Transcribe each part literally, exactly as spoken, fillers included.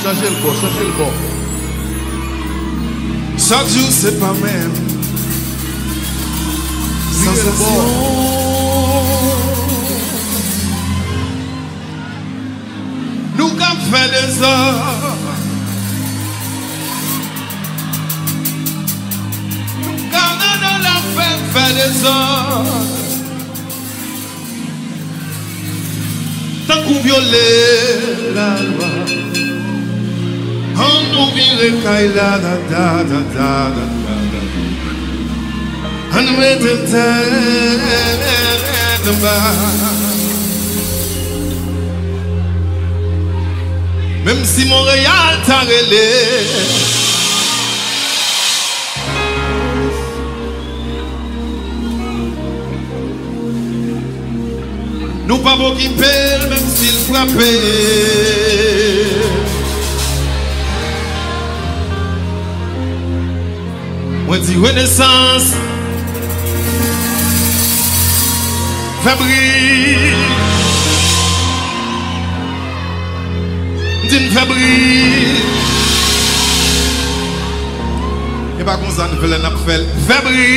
Chanje l kò, chanje l kò. Chak jou se pa menm sansasyon. Nou k ap fè dezòd. Nou k ap nan lafè, fè dezòd. Tankou vyole lalwa. Ann nou vire kay la, da, da, da. Ann nou mete tèt anba. Menm si Monreyal ta rele. Nou p ap okipe l, menm si l frape. Mwen di renesans, fè bri. M di n fè bri. E pa konsa n vle n ap fè l. Fè bri.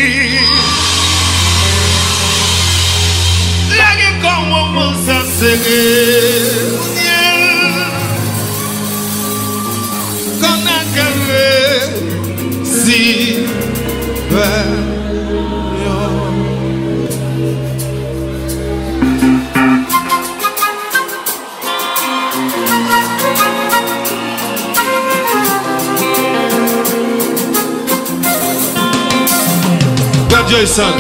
Lage kò w, moman sa sere. Kounye a, kò n a kare si fè yon. Gad Joyson.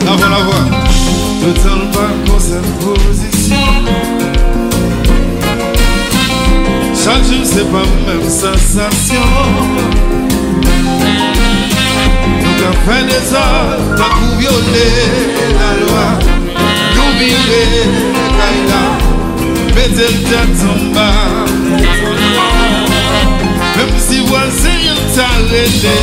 Lavwa, lavwa. Toutan l pa konsa. Pozisyon. Chak jou se pa menm sansasyon. Nou ka fè dezòd, tankou vyole lalwa. Nou vire kay la, mete l tèt anba. Menm si vwazen an ta rele.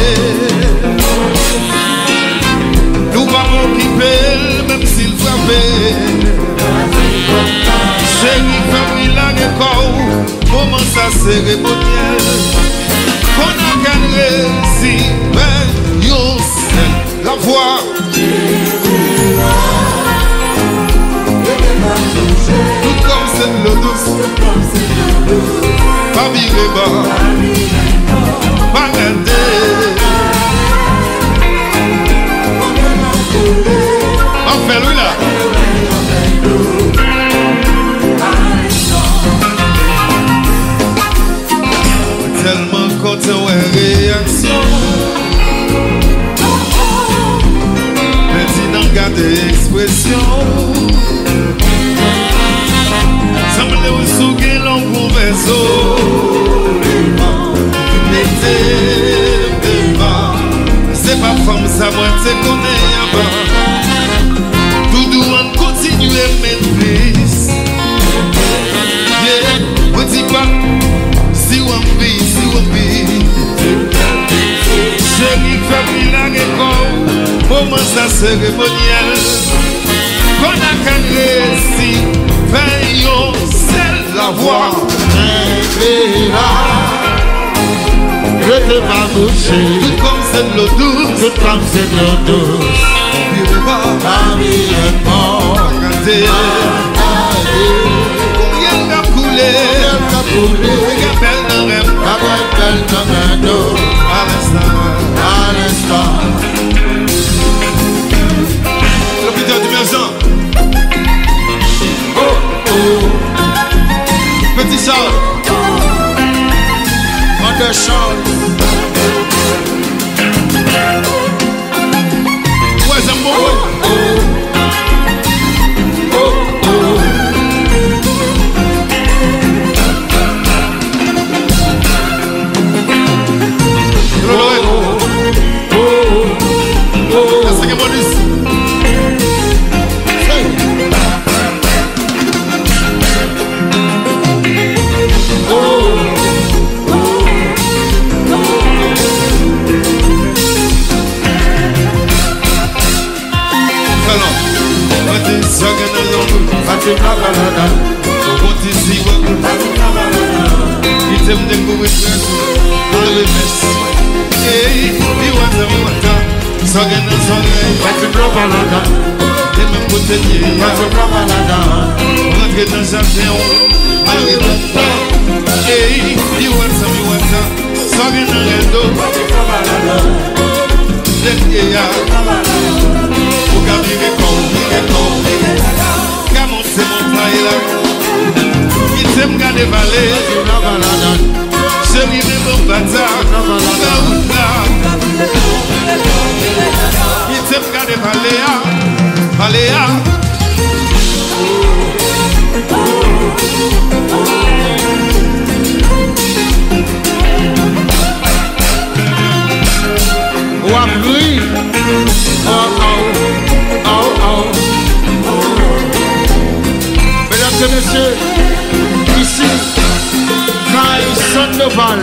Nou p ap okipe l, menm si l frape. Cheri, fè bri, lage kò w. Moman sa seremonyèl. Kò n a ka resi fè yon sèl lavwa. Tout kòm se dlo dous. Pa vire bò. Pa gade. M ap fè l wi la. Mwen tèlman kontan wè reyaksyon w. Ferdinand, gade ekspresyon w. Sanble w sou gen long pou vèso. Mete m devan. Se pa fanm sa mwen te konnen anvan. Doudou, ann kontinye men plis. Yeah, mwen di pa, si w anvi, si w anvi. Cheri, fè bri, lage kò w. Moman sa seremonyèl. Kò n a ka resi fè yon sèl lavwa. Kenbe la. Rete pa bouje. Tout kòm se dlo dous. Tout kòm se dlo dous. Vire bò. Pa vire bò. Pa gade. Pa gade. Konbyen l ap koule. Konbyen l ap koule. Gen bèl nan men m. Pa gen bèl nan men nou. Alenstan. Alenstan. Lopitay Dimension. Oh, oh. Petit Charles. Mother Charles. Wè zanmi mwen. Oh, oh. Oh, oh. Yon ti siwòp. Kite m dekouvri frè sou. Al remès. Ey, Miwata, Miwata. Sa w gen nan zòrèy. Pati blan pa ladan. E menm kote l ye a. Pati blan pa ladan. Rantre nan jaden w. Al remès. Ey, Miwata, Miwata. Sa w gen nan rèd ou. Dènye a. Ou ka vire kò w, vire kò w, vire kò w. Ka monte montay la. Kite m gade vale. Cheri, men bon bata. Fè wout la. Kite m gade vale a. Vale a. W ap ri. Oh, oh. Oh, oh. Medam e mesye, isi, kay Sandoval.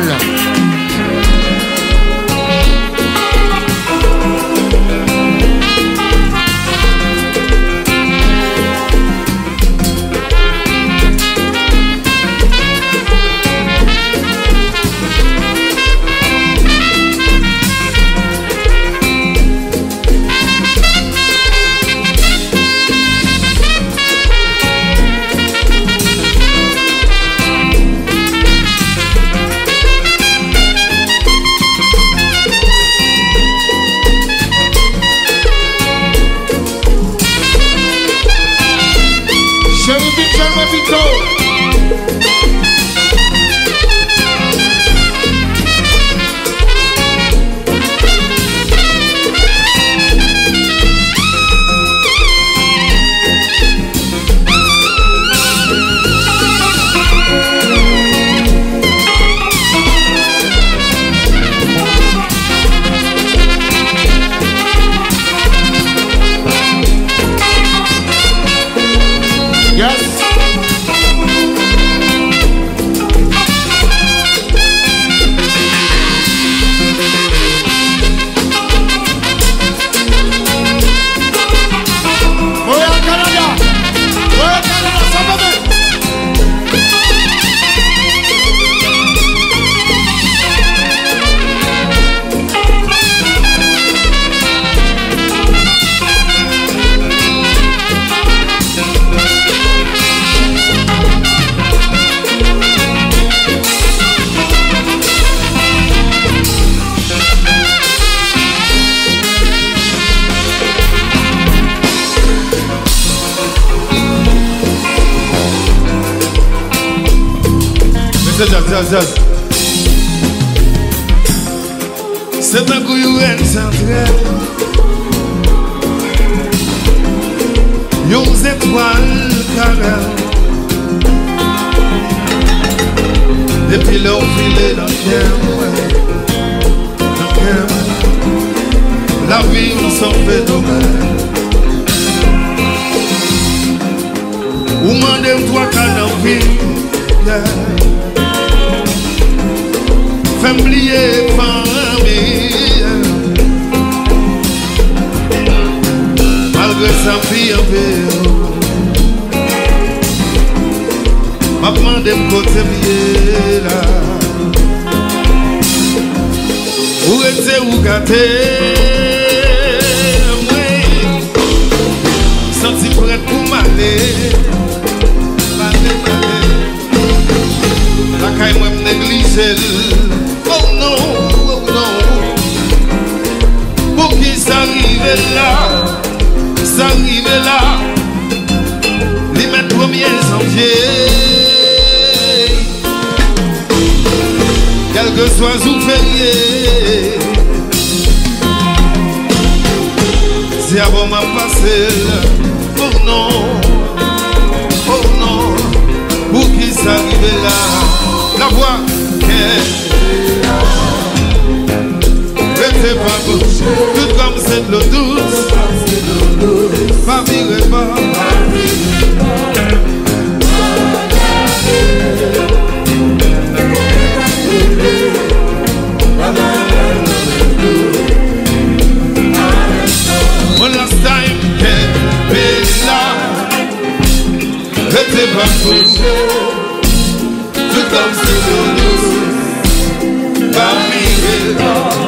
Cheri, vin jwenn mwen pito. Yes. Montréal, Canada. Montréal, Canada, sa fè byen. Mesye djaz, djaz, djaz. Se tankou yon rèn santrè. Yon zetwal karèl. Depi lè w file nan kè mwen, nan kè mwen, lavi m se yon fenomèn. Ou mande m twa ka nan vi m, yeah. Fè m bliye fanmi, yeah. Malgre sa m pi anpil, m ap mande m kote m ye la. Ou rete ou gate, mwen santi prèt pou m ale. M ale, m ale. Lakay mwen m neglije l. Oh non, oh non. Poukisa rive la? Sa rive la, li mèt premye janvye. Kèlkeswa jou ferye, se avè w m ap pase l. Oh non, oh non, poukisa rive la? Lavwa, kè. Rete pa bouje, tout kòm se dlo dous. Pa vire bò. One last time, kenbe la. Tout kòm se doudous, pa rive tan.